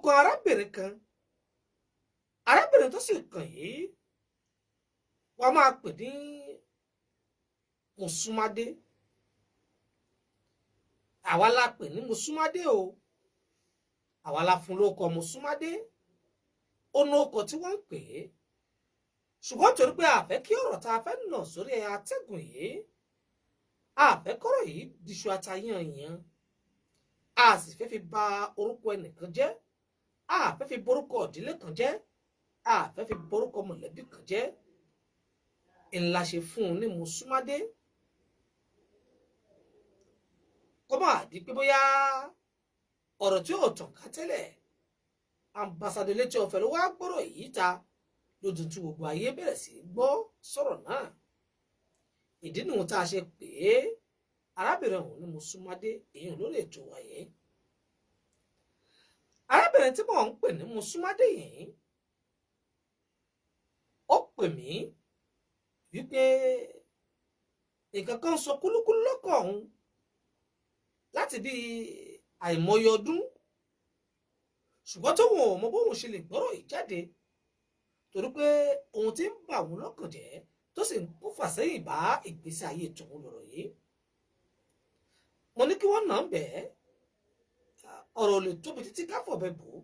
Ó kan arábìnrin kan. Arábìnrin tó sì kàn yìí, wọ́n máa pè ní Mosúnmádé. Àwa la pè ní Mosúnmádé o, àwa la fún lóko Mosúnmádé. Ó ní orúkọ tí wọ́n ń pè é, ṣùgbọ́n torí pé a fẹ́ kí ọ̀rọ̀ tá a fẹ́ nà sórí atẹ́gùn yìí, a fẹ́ kọ́rọ̀ yìí diṣu atayanyan, a sì fẹ́ fi ba orúkọ ẹnìkan jẹ́, a fẹ́ fi borúkọ ìdílé kan jẹ́, a fẹ́ fi borúkọ mọ̀lẹ́bí kan jẹ́, ńlá ṣe fún un ní Mosúnmádé. Kó má di pé bóyá ọ̀rọ̀ tí ò tàn ká tẹ́lẹ̀, Ambassador Létí Ọ̀fẹ́ ló wá gbọ́rọ̀ yìí ta lójú tí gbogbo ayé bẹ̀rẹ̀ sí gbọ́ sọ̀rọ̀ náà. Ìdí nìhun tá a ṣe pé arábìnrin ọ̀hún ní Mosúnmádé, èèyàn lórí ètò wa yìí. Arábìnrin tí mò ń pè ní Mosúnmádé yìí, ó pè mí wípé nǹkan kan sọ kúlúkúlú lọ́kàn òun láti bí àìmọye ọdún, ṣùgbọ́n tóun ò mọ bóun ṣe lè gbọ́rọ̀ yìí jáde, torí pé ohun tí ń bà òun lọ́kàn jẹ́ tó sì ń kó fàsẹ́yìn bá ìgbésí ayé tòun lọ̀rọ̀ yìí. Mo ní kí wọ́n nà ń bẹ́ẹ̀, ọ̀rọ̀ lè tóbi títí káfọ̀bẹ bò ó,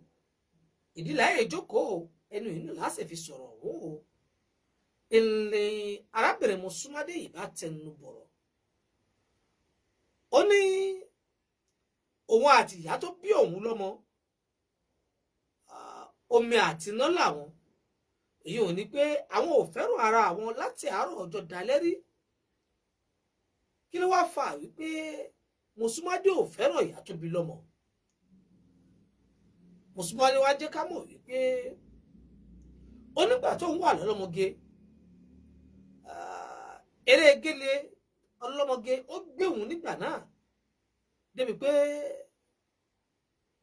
ìdílé ayé ìjókòó ẹnu inú láti fi sọ̀rọ̀ ọ̀hún o. Ìní arábìnrin Mosúnmádé yìí bá tẹnu bọ̀rọ̀, ó ní òun àti ìyá tó bí òun lọ́mọ, omi àti iná làwọn. Èyí ò ní pé àwọn ò fẹ́ràn ara àwọn láti àárọ̀ ọjọ́ dalẹ́ rí. Kí ló wá fà wípé Mosúnmádé ò fẹ́ràn ìyá tó bí lọ́mọ? Mosúnmádé wá jẹ́ ká mọ̀ wípé ó nígbà tó ń wà lọ́lọ́mọge, eré gélé ọlọ́mọge ó gbé òun nígbà náà débi pé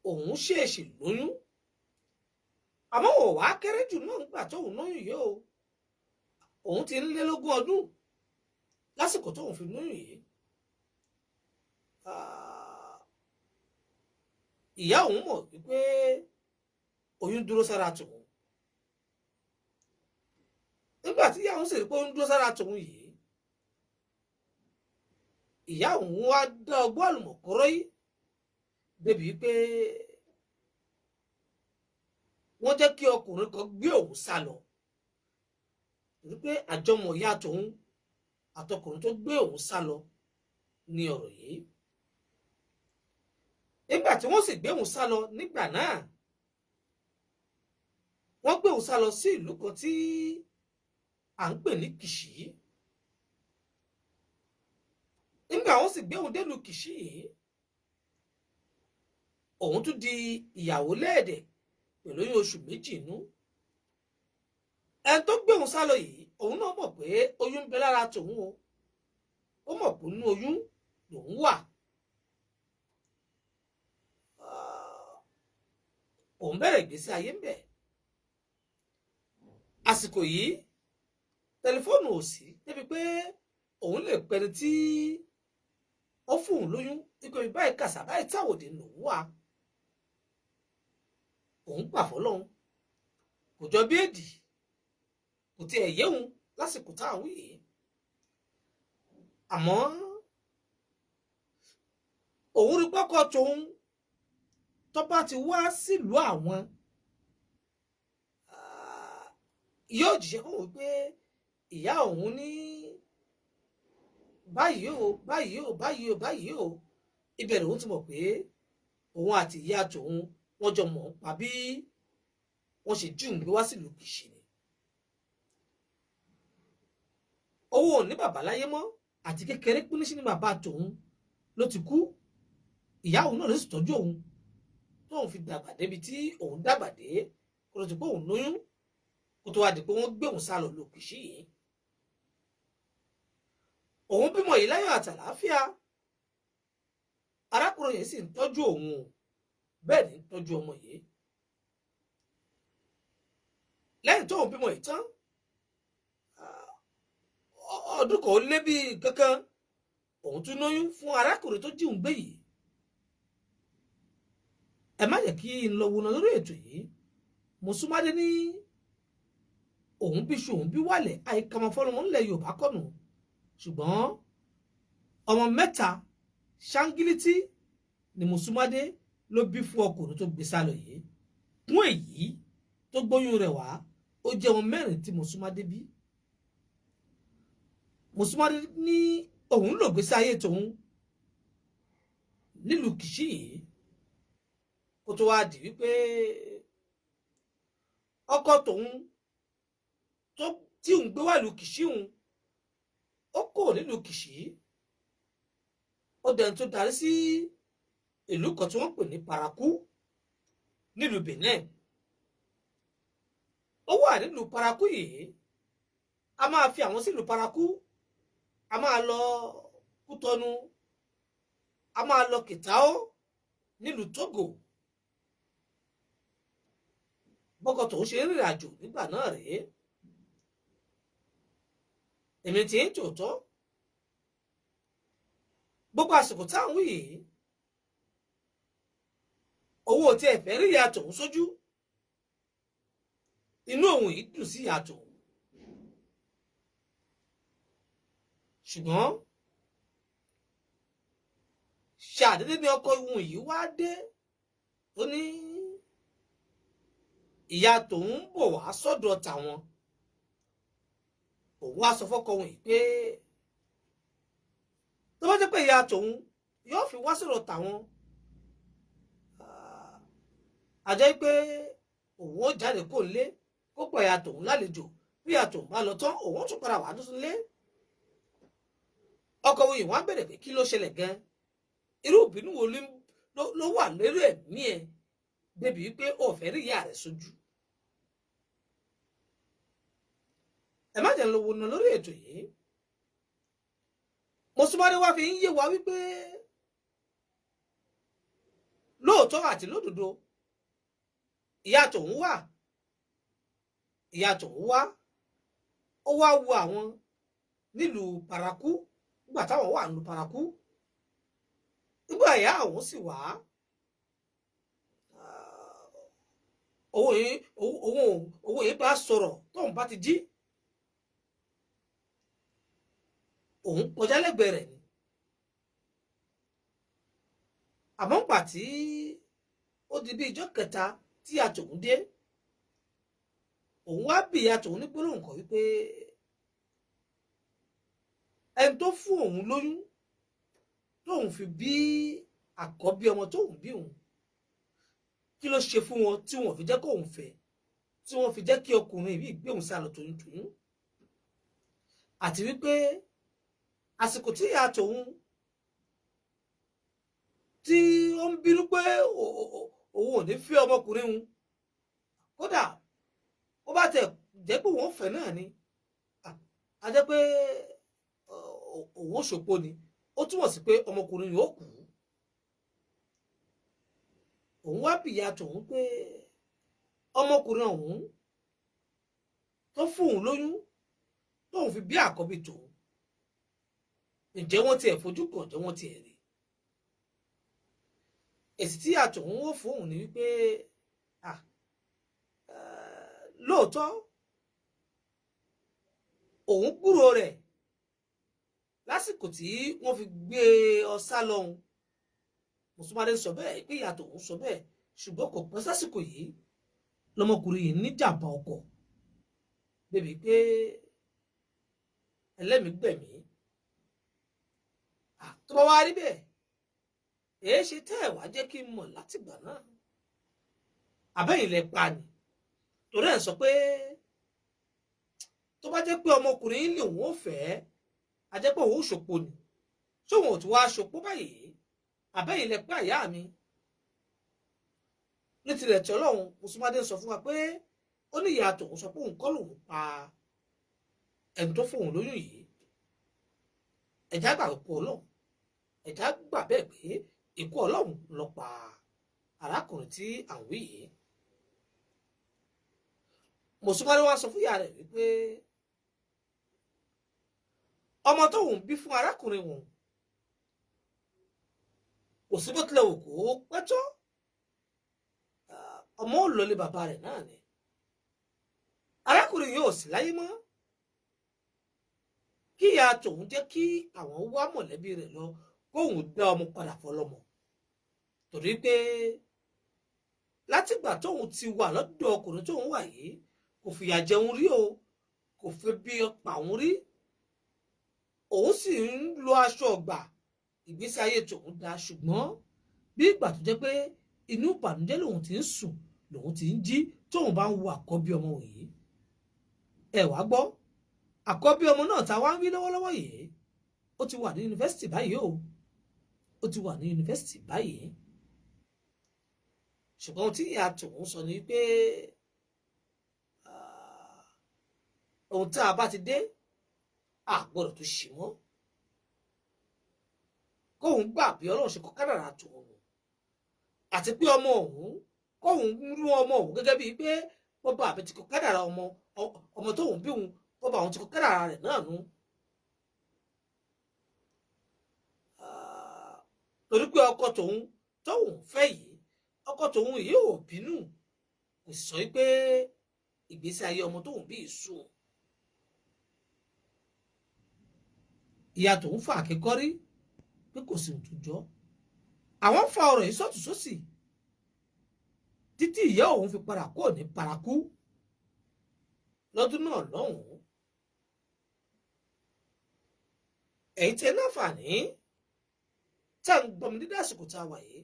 òun ṣèèṣì lóyún. Àmọ́ òun wàá kéré jù náà nígbà tóun lóyún yìí o, òun ti ń lé lógún ọdún lásìkò tóun fi lóyún yìí. Ìyá òun mọ̀ wípé oyún dúró sára tòun. Nígbà tí ìyá òun sì rí pé oyún dúró sára tòun yìí, ìyá òun wá dá ọgbọ́n àlùmọ̀kọ́rọ́ yìí débi pé wọ́n jẹ́ kí ọkùnrin kan gbé òun sá lọ, torí pé àjọmọ̀ ìyá tòun àtọkùnrin tó gbé òun sá lọ ní ọ̀rọ̀ yìí. Nígbà tí wọ́n sì gbé òun sá lọ nígbà náà, wọ́n gbé òun sá lọ sí ìlú kan tí à ń pè ní Kìṣí. Nígbà wọ́n sì gbé òun délùú Kìṣí yìí, òun tún di ìyàwó lẹ́ẹ̀dẹ̀ pẹ̀lú oyún oṣù 2 inú. Ẹni tó gbé òun sá lọ yìí, òun náà mọ̀ pé oyún ń bẹ lára tòun o, ó mọ̀ pé inú oyún lòun wà. Òun bẹ̀rẹ̀ ìgbésí ayé ń bẹ̀. Àsìkò yìí tẹlifóònù ò sí débi pé òun lè pẹni tí ó fún òun lóyún nípa ibi báyìí kàṣà báyìí táwòdì lòun wà. Òun gbà fọlọ́hún, kò jọ bí èdì, kò tiẹ̀ yéhun lásìkò táwọn yìí. Àmọ́ òun rí pọ́kọ tòun tó bá ti wá sílùú àwọn, yóò jíṣẹ́ fún òun pé ìyá òun ní báyìí o, báyìí o, báyìí o, báyìí o. Ibẹ̀ lòun ti mọ̀ pé òun àti ìyá tòun wọ́n jọ mọ̀ pa bí wọ́n ṣe jí òun gbé wá sílùú Kìṣí ni. Owó ò ní bàbá láyé mọ́, àti kékeré pínísí ní bàbá tòun ló ti kú. Ìyá òun náà ló sì tọ́jú òun tóun fi dàgbà débi tí òun dàgbà dé, kó ló ti pé òun lóyún, kó tó wá di pé wọ́n gbé òun sá lọ lọ Kìṣí yìí. Òun bímọ yìí láyọ̀ àtàlàáfíà. Arákùnrin yìí sì ń tọ́jú òun o, bẹ́ẹ̀ ni ń tọ́jú ọmọ yìí. Lẹ́yìn tóun bímọ yìí tán, ọdún kan ó lé bí kankan, òun tún lóyún fún arákùnrin tó jí òun gbé yìí. Ẹ má jẹ́ kí n lọ wọnà lórí ètò yìí. Mosúnmádé ní òun bí ṣu òun bí wàlẹ̀ àìkàmọ́ fọlọ́mọ ńlẹ̀ Yorùbá kọ̀nù, ṣùgbọ́n ọmọ mẹ́ta ṣáńgílítì ni Mosúnmádé ló bí fún ọkùnrin tó gbé sálọ yìí. Kún èyí tó gbóyún rẹ̀ wá, ó jẹ́ ọmọ mẹ́rin tí Mosúnmádé bí. Mosúnmádé ní òun lò gbèsè ayé tòun nílùú Kìṣí yìí kó tó wá di wípé ọkọ tòun tó tí òun gbé wá ìlú Kìṣí òun ó kò nílùú Kìṣí, ó dẹni tó darí sí ìlú kan tí wọ́n pè ní Paraku nílùú Benin. Ó wà nílùú Paraku yìí, a máa fi àwọn sílùú Paraku, a máa lọ Kútọnu, a máa lọ Kìtàó nílùú Togo. Bọ́kọ tòun ṣe ń rìnrìn àjò nígbà náà rèé. Èmi tí ń tòótọ́, gbogbo àsìkò táwọn yìí owó tí ẹ fẹ́ rí ìyá tòun sójú, inú òun yìí dùn sí ìyá tòun, ṣùgbọ́n ṣàdédé ní ọkọ òun yìí wá dé, ó ní ìyá tòun ń bọ̀ wá sọ́dọ̀ tàwọn. Òun wá sọ fọ́kọ òun yìí pé tó bá jẹ́ pé ìyá tòun yóò fi wá sọ̀rọ̀ tàwọn, àjẹ́ pé òun ó jáde kó lé kó pọ̀ ìyá tòun lálejò, bí ìyá tòun bá lọ tán òun ó tún padà wá tuntun lé. Ọkọ òun yìí wá bẹ̀rẹ̀ pé kí ló ṣẹlẹ̀ gan, irú ìbínú wo ló wà lórí ẹ̀mí ẹ̀ débi wípé ó fẹ́ rí ìyá rẹ̀ sójú. Ẹ má jẹ́ ń lọ wo ná lórí ètò yìí. Mosúnmádé wá fi ń yé wa wípé lóòótọ́ àti lódodo ìyá tòun wà, ìyá tòun wá, ó wá wo àwọn nílùú Paraku nígbà táwọn wà nílùú Paraku. Nígbà ìyá àwọn sì wá, òun yìí bá sọ̀rọ̀ tóun bá ti jí, òun kọjá lẹ́gbẹ̀ẹ́ rẹ̀ ni. Àmọ́ ńgbà tí ó di bí ijọ́ kẹta tí ìyá tòun dé, òun wá bí ìyá tòun ní gbólóhùn kan wípé ẹni tó fún òun lóyún tóun fi bí àkọ́bí ọmọ tóun bí òun, kí ló ṣe fún wọn tí wọn fi jẹ́ kóun fẹ́, tí wọ́n fi jẹ́ kí ọkùnrin yìí gbé òun sálọ tòun, àti wípé àsìkò tí ìyá tòun tí ó ń bínú pé òun ò ní fẹ́ ọmọkùnrin òun, kódà ó bá tẹ̀ jẹ́ pé òun fẹ́ náà ni, a jẹ́ pé òun ò ṣòpó ni, ó túmọ̀ sí pé ọmọkùnrin yóò kú. Òun wá bìyà tòun pé ọmọkùnrin ọ̀hún tó fún òun lóyún tóun fi bí àkọ́bí tòun, ǹjẹ́ wọ́n tiẹ̀ fojú kàn, ǹjẹ́ wọ́n tiẹ̀ rí? Èsì tí àtòun ó fún òun ni wípé lóòótọ́ òun gbúròó rẹ̀ lásìkò tí wọ́n fi gbé ọ sá lọ́hùn. Mosúnmádé sọ bẹ́ẹ̀ pé ìyá tòun sọ bẹ́ẹ̀, ṣùgbọ́n kò pẹ́ sásìkò yìí lọmọkùnrin yìí níjàmbá ọkọ̀ débi pé ẹlẹ́mìí gbẹ̀mí. Tó bá wá rí bẹ́ẹ̀, èé ṣe tẹ́ ẹ̀ wá jẹ́ kí n mọ̀ látìgbà náà, àbẹ́yìn lẹ pa ni? Torí ẹ̀ sọ pé tó bá jẹ́ pé ọmọkùnrin yìí lòun ò fẹ́, a jẹ́ pé òun ò ṣòpó ni, ṣóun ò tún wá ṣòpó báyìí? Àbẹ́yìn lẹ pé àyà mi. Ní tilẹ̀ tí Ọlọ́run, Mosúnmádé sọ fún wa pé ó ní ìyá tòun sọ pé òun kọ́ lòun pa ẹni tó fóun lóyún yìí. Ẹ̀já gbà kú Ọlọ́run, ẹ̀já gbà bẹ́ẹ̀ pé ikú Ọlọ́run ló pa arákùnrin tí à ń wí yìí. Mosúnmádé wá sọ fún ìyá rẹ̀ wípé ọmọ tóun bí fún arákùnrin wọn kò sí bó tilẹ̀ wù kó pẹ́ tó, Ọmọ ò lọlé bàbá rẹ̀ náà ni. Arákùnrin yóò sì láyé mọ́. Kí ìyá tòun jẹ́ kí àwọn wá mọ̀lẹ́bí rẹ̀ lọ, kóun dá ọmọ padà fọlọ́mọ, torí pé látìgbà tóun ti wà lọ́dọ̀ ọkùnrin tóun wà yìí, kò fìyà jẹun rí o, kò fi bí pa òun rí. Òun sì ń lo aṣọ ọgbà, ìgbésí ayé tòun da. Ṣùgbọ́n bí ìgbà tó jẹ́ pé inú ìbànújẹ́ lòun ti ń sùn, lòun ti ń jí, tóun bá ń wo àkọ́bí ọmọ yìí. Ẹ wá gbọ́, àkọ́bí ọmọ náà tá a wá ń wí lọ́wọ́lọ́wọ́ yìí, ó ti wà ní yunifásitì báyìí o, ó ti wà ní yunifásitì báyìí. Ṣùgbọ́n ohun tí ìyá tòun sọ ni pé ohun tá a bá ti dé, a gbọ́dọ̀ tó ṣì mọ́, kóun gbà bí Ọlọ́run ṣe kọ kádàrá tòun nù, àti pé ọmọ òun, kóun rú ọmọ òun gẹ́gẹ́ bíi pé bọ́ba àbí ti kọ kádàrá ọmọ ọmọ tóun bí òun, bọ́ba òun ti kọ kádàrá rẹ̀ náà nù. Torí pé ọkọ tòun tóun fẹ́ yìí, ọkọ tòun yìí ò bínú, kò sọ pé ìgbésí ayé ọmọ tóun bí sùn. Ìyá tòun fà àkẹ́kọ́rí pé kò sí ohun tó jọ. Àwọn fa ọ̀rọ̀ yìí sọ́tún sósì títí ìyá òun fi padà kúrò ní paraku lọ́dún náà lọ́hùn-ún. Ẹ̀yin tẹ́ láǹfààní tá à ń gbọmọ dídá àsìkò tá a wà yìí,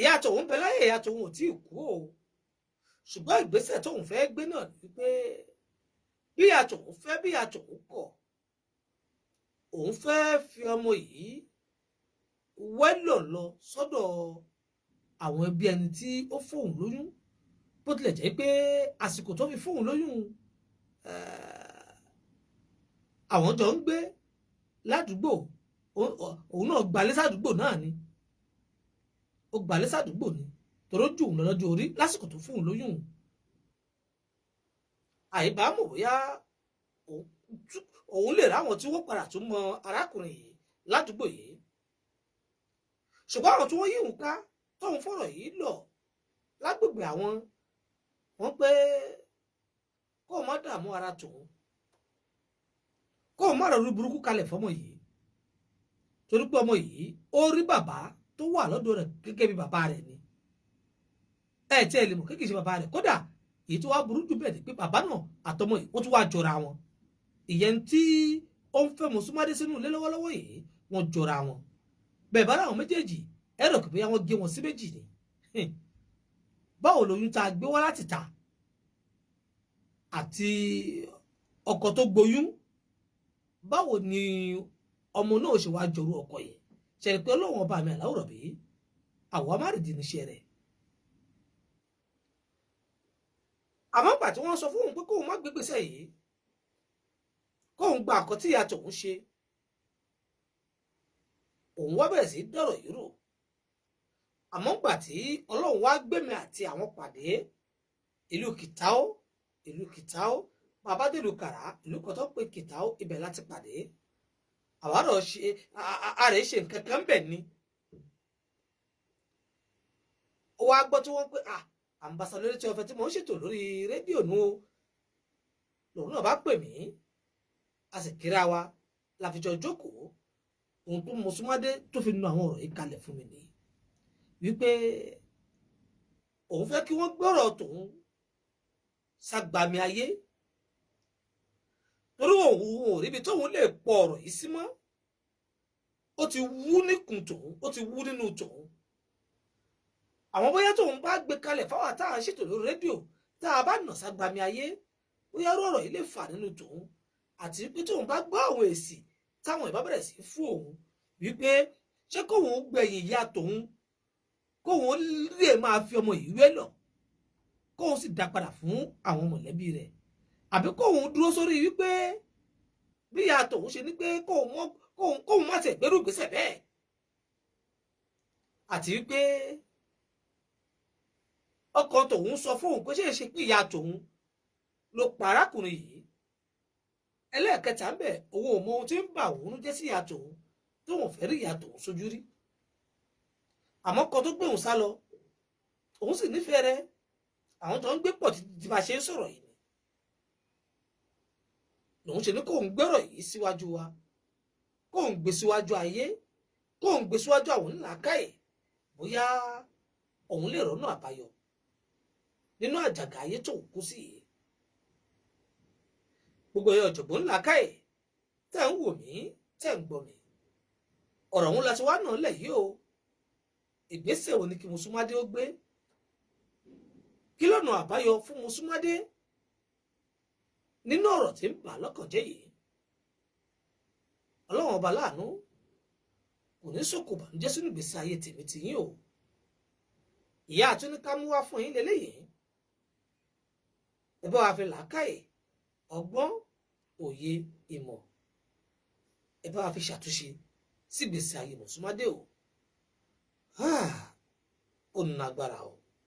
ìyá tòun bẹ láyé, ìyá tòun ò tí ì kú o. Ṣùgbọ́n ìgbésẹ̀ tóun fẹ́ gbé náà ni pé bí ìyá tòun fẹ́, bí ìyá tòun kọ̀, òun fẹ́ fi ọmọ yìí wẹ́lọ̀ lọ sọ́dọ̀ àwọn ẹbí ẹni tí ó fóun lóyún. Bó tilẹ̀ jẹ́ pé àsìkò tó fi fóun lóyún, àwọn jọ ń gbé ládùúgbò, òun náà gbalé sádùúgbò náà ni, ó gbalé sádùúgbò ni, torí ó jù òun lọ lọ́jọ́ orí lásìkò tó fóun lóyún. Àìbámọ̀ bóyá òun lè ráwọn tí wọ́n padà tún mọ arákùnrin yìí ládùúgbò yìí. Ṣùgbọ́n àwọn tí wọ́n yí òun ká tóun fọ̀rọ̀ yìí lọ lágbègbè àwọn, wọ́n pé kó o má dààmú ara tòun, kó o má rọrùn burúkú kalẹ̀ fọmọ yìí, torí pé ọmọ yìí ó rí bàbá tó wà lọ́dọ̀ rẹ̀ gẹ́gẹ́ bí bàbá rẹ̀ ni. Ẹ tí ẹ lè mọ̀ kékeré ṣe bàbá rẹ̀, kódà èyí tó wá burú jù bẹ́ẹ̀ ni pé bàbá náà àtọmọ yìí wọ́n tún wá jọra wọn. Ìyẹn tí ó ń fẹ́ Mosúnmádé sínú ilé lọ́wọ́lọ́wọ́ yìí, wọ́n jọra wọn. Bẹ́ẹ̀ bá láwọn méjèèjì, ẹ rò pé bóyá wọ́n gé wọn sí méjì ni. Báwo lóyún tá a gbé wá láti ta àti ọkọ tó gboyún, báwo ni ọmọ náà ṣe wá jọrú ọkọ yìí? Ṣẹlẹ̀ pé Ọlọ́run ọba mi àláwùrọ̀ bí àwọn amárìdí níṣẹ́ rẹ̀. Àmọ́ ìgbà tí wọ́n sọ fún òun pé kóun má gbégbèsè yìí, kóun gba àkọ́ tí ìyá tòun ṣe, òun wá bẹ̀rẹ̀ sí dọ̀rọ̀ yìí rò. Àmọ́ ìgbà tí Ọlọ́run wá gbẹ̀mí àti àwọn pàdé ìlú Kìtàó, ìlú Kìtàó, bàbá dèlù Kàrá, ìlú kan tó pé Kìtàó, ibẹ̀ láti pàdé. Àwárọ̀ ṣe ààrẹ ṣe nǹkan kan bẹ̀ ni. Ó wá gbọ́ tí wọ́n pé àǹbàṣà lórí tí ọ̀fẹ́ tí mò ń ṣètò lórí rédíò nù o. Lòun náà bá pè mí, a sì kíra wa láfijọ́ jókòó. Ohun tó Mosúnmádé tó fi nu àwọn ọ̀rọ̀ yìí kalẹ̀ fún mi nìyí, wípé òun fẹ́ kí wọ́n gbọ́rọ̀ tòun ságbami ayé, torí òun ò ríbi tóun lè pọ̀ ọ̀rọ̀ yìí sí mọ́. Ó ti wú níkùn tòun, ó ti wú nínú tòun. Àwọn bóyá tóun bá gbé kalẹ̀ fáwọn tá à ń ṣètò lórí rédíò, tá a bá nà ságbami ayé, bóyá ọ̀rọ̀ yìí lè fà nínú tòun, àti pé tóun bá gbọ́ àwọn èsì táwọn ìbá bẹ̀rẹ̀ sí fún òun, wípé ṣé kóun gbẹ̀yìn ìyá tòun, kóun lè máa fi ọmọ yìí wé lọ, kóun sì dá padà fún àwọn mọ̀lẹ́bí rẹ̀, àbí kóun dúró sórí wípé bí ìyá tòun ṣe ní pé kóun má tẹ̀ gbérù ìgbésẹ̀ bẹ́ẹ̀, àti wípé ọkọ tòun sọ fóun pé ṣe é ṣe pé ìyá tòun ló pa arákùnrin yìí. Ẹlẹ́ẹ̀kẹta ń bẹ̀, òun ò mọ ohun tí ń bà òun jẹ́ sí ìyá tòun, tóun fẹ́ rí ìyá tòun sójú rí. Àmọ́ kan tó gbé òun sá lọ, Òun sì nífẹ̀ẹ́ rẹ̀, àwọn tó ń gbé pọ̀ tí bá ṣe ń sọ̀rọ̀ yìí ni lòun ṣe ní kóun gbọ́rọ̀ yìí síwájú wa, kóun gbé síwájú ayé, kóun gbé síwájú àwọn onílàákàyè, bóyá òun lè rọ́nà àbáyọ nínú àjàgà ayé tó kú sí yìí. Gbogbo ẹ̀yọ ọ̀jọ̀gbọ́n ńlàákàyè tẹ́ ń wò mí, tẹ́ ń gbọ́ mi, ọ̀rọ̀ òun láti wá náà lẹ̀ yìí o. Ìgbésẹ̀ wo ni kí Mosúnmádé ó gbé? Kí lọ́nà àbáyọ fún Mosúnmádé nínú ọ̀rọ̀ tí ń bà lọ́kàn jẹ́ yìí? Ọlọ́run ọba láàánú kò ní sọ̀kò bànújẹ́ sínú ìgbésí ayé tèmi tìyín o. Ìyá àtúnika mú wá fún yín lélẹ́yìí. Ẹ bá wa fi làákàyè, ọgbọ́n, òye, ìmọ̀, ẹ bá wa fi ṣàtúnṣe sí ìgbésí ayé Mosúnmádé o. Ó ní agbára o.